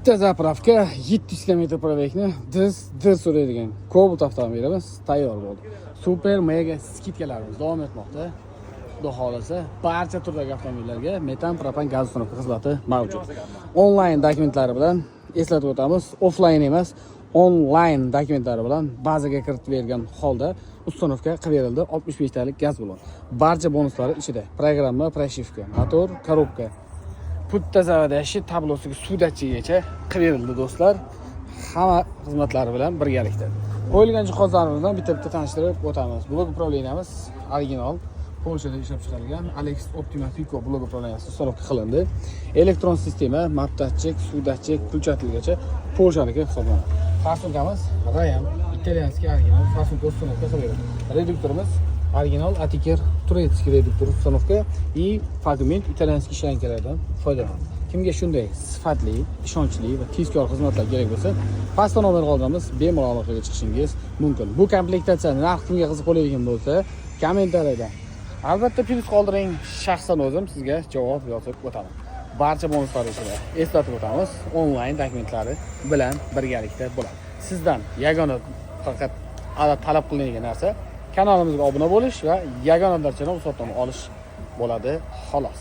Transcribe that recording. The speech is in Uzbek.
Bitta заправка 700 km пробег ni diz diz suradigan Cobalt avtomobilimiz tayyor bo'ldi. Super mega скидка larimiz davom etmoqda. Xudo xohlasa, barcha turdagi avtomobillarga metan, propan, gaz установка xizmati mavjud. Onlayn dokumentlari bilan eslatib o'tamiz, offlayn emas, onlayn dokumentlari bilan bazaga kiritib bergan holda установка qilib berildi 65 talik gaz balon. Barcha bonuslari ichida. Programma, прошивка, motor, коробка, pultda заводящий tablosiga, suv datchigigacha qilib berildi, do'stlar. Hamma xizmatlari bilan birgalikda. Qo'yilgan jihozlarimiz bilan bitta-bitta tanishtirib o'tamiz. Блок управления miz original Polshada ishlab chiqarilgan Alex Optima Pico блок управления si установка qilindi. Elektron sistema, map datchik, suv datchik, включатель gacha Polshaniki hisoblanadi. Форсунка miz Ryan, итальянский original форсунка установка qilib berildi. Reduktorimiz original Atiker турецкий reduktor установка и fragment итальянский шланг lardan foydalanadi. Kimga shunday sifatli, ishonchli va tezkor xizmatlar kerak bo'lsa, pastda nomer qoldiramiz, bemalol aloqaga chiqishingiz mumkin. Bu komplektatsiya narxi kimga qiziq bo'ladigan bo'lsa, kommentariyada albatta plyus qoldiring, shaxsan o'zim sizga javob yozib o'taman. Barcha bonuslar ichida, eslatib o'tamiz, onlayn dokumentlari bilan birgalikda bo'ladi. Sizdan yagona faqat talab qilinadigan narsa kanalimizga obuna bo'lish va yagona darchani ruxsatnoma olish bo'ladi, xolos.